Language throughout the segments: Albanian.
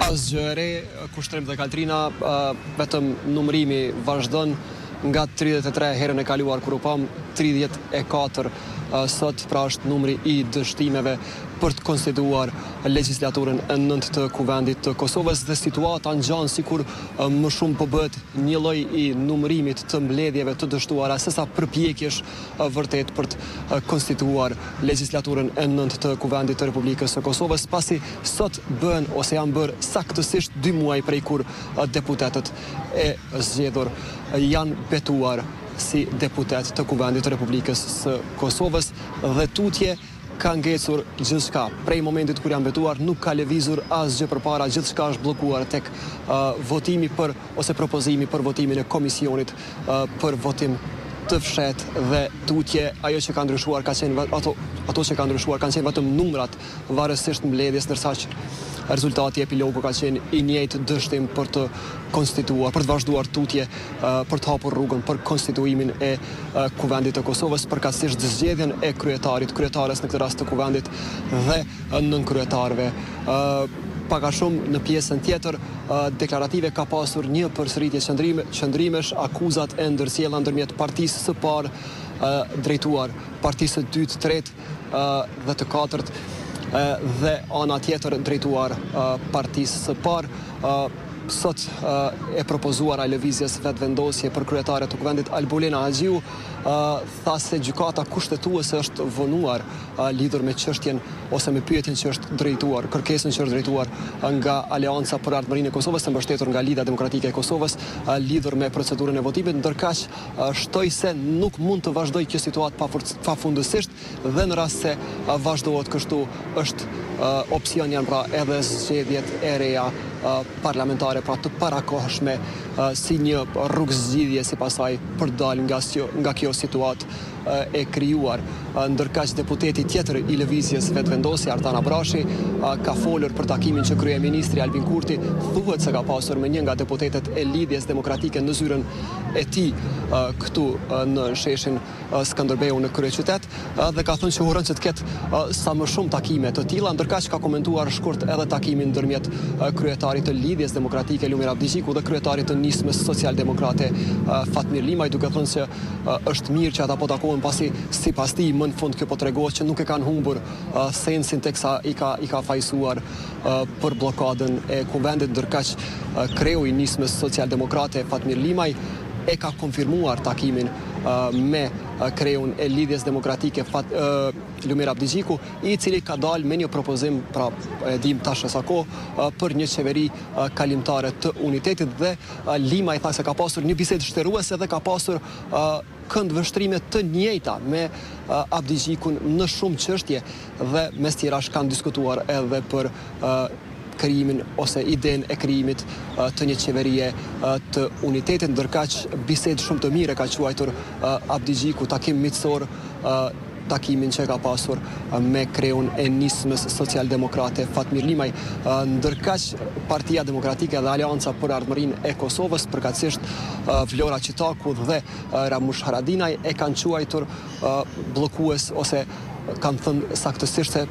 Asgjë e re, Kushtrim dhe Kaltrina, vetëm numërimi vazhdon nga 33 herën e kaluar kur u pamë, 34 sot, pra është numri i dështimeve për të konstituuar legjislaturën e nëntë të Kuvendit të Kosovës dhe situata ngjan sikur më shumë po bëhet një lloj i numërimit të mbledhjeve të dështuara sesa përpjekjesh vërtet për të konstituuar legjislaturën e nëntë të Kuvendit të Republikës së Kosovës, pasi sot bëhen ose janë bërë saktësisht dy muaj prej kur deputetët e zgjedhur janë betuar si deputetë të Kuvendit të Republikës së Kosovës dhe tutje ka ngecur gjithçka. Prej momentit kur janë betuar nuk ka lëvizur asgjë përpara, gjithçka është bllokuar tek votimi për ose propozimi për votimin e komisionit për votim të fshehtë dhe tutje ajo që ka ndryshuar ka qenë ato ato që ka ndryshuar kanë qenë vetëm numrat varësisht mbledhjes ndërsa që rezultati epilogu ka qenë i njëjtë dështim për të konstituuar, për të vazhduar tutje, për të hapur rrugën për konstituimin e Kuvendit të Kosovës, përkatësisht zgjedhjen e kryetarit, kryetares në këtë rast të Kuvendit dhe nënkryetarëve. Pak a shumë në pjesën tjetër deklarative ka pasur një përsëritje qëndrimesh, akuzat e ndërsjella ndërmjet partisë së parë drejtuar partisë së dytë, tretë dhe të katërt dhe ana tjetër drejtuar partisë së parë. Sot e propozuara e Lëvizjes Vetëvendosje për kryetare të Kuvendit Albulena Haxhiu tha se Gjykata Kushtetuese është vonuar lidhur me çështjen ose me pyetjen që është drejtuar, kërkesën që është drejtuar nga Aleanca për Ardhmërinë e Kosovës e mbështetur nga Lidhja Demokratike e Kosovës lidhur me procedurën e votimit, ndërkaq shtoi se nuk mund të vazhdojë kjo situatë pafundësisht dhe në rast se vazhdohet kështu është opsion janë pra edhe zgjedhjet e reja parlamentare, pra të parakohshme si një rrugëzgjidhje sipas saj për të dalë nga nga kjo situatë e krijuar. Ndërkaq deputeti tjetër i Lëvizjes Vetëvendosje, Artan Abrashi, ka folur për takimin që kryeministri Albin Kurti thuhet se ka pasur me një nga deputetet e Lidhjes Demokratike në zyrën e tij këtu në sheshin Skënderbeu në kryeqytet dhe ka thënë që uron që të ketë sa më shumë takime të tilla, ndërkaq ka komentuar shkurt edhe takimin ndërmjet kryetarit të Lidhjes Demokratike Lumir Abdixhiku dhe kryetarit të Nismës Socialdemokrate Fatmir Limaj, duke thënë se është mirë që ata po takohen pasi sipas tij më në fund kjo po tregohet që nuk e kanë humbur sensin teksa i ka i ka fajësuar për bllokadën e Kuvendit, ndërkaq kreu i Nismës Socialdemokrate Fatmir Limaj e ka konfirmuar takimin me kreun e Lidhjes Demokratike Lumir Abdixhiku, i cili ka dalë me një propozim, pra e dimë tash e sa kohë, për një qeveri kalimtare të unitetit dhe Limaj tha se ka pasur një bisedë shteruese dhe ka pasur këndvështrime të njëjta me Abdixhikun në shumë çështje dhe mes tjerash kanë diskutuar edhe për krijimin ose idenë e krijimit të një qeverie të unitetit, ndërkaq bisedë shumë të mirë e ka quajtur Abdixhiku takim miqësor takimin që e ka pasur me kreun e Nismës Socialdemokrate Fatmir Limaj. Ndërkaq Partia Demokratike dhe Aleanca për Ardhmërinë e Kosovës, përkatësisht Vlora Çitaku dhe Ramush Haradinaj e kanë quajtur bllokues ose kanë thënë saktësisht se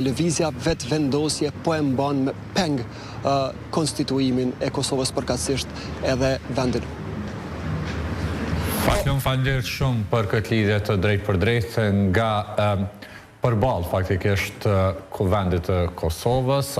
Lëvizja Vetëvendosje po e mban me peng konstituimin e Kosovës përkatësisht edhe vendin. Fatlum faleminderit shumë për këtë lidhje të drejtpërdrejtë nga përballë faktikisht Kuvendit të Kosovës.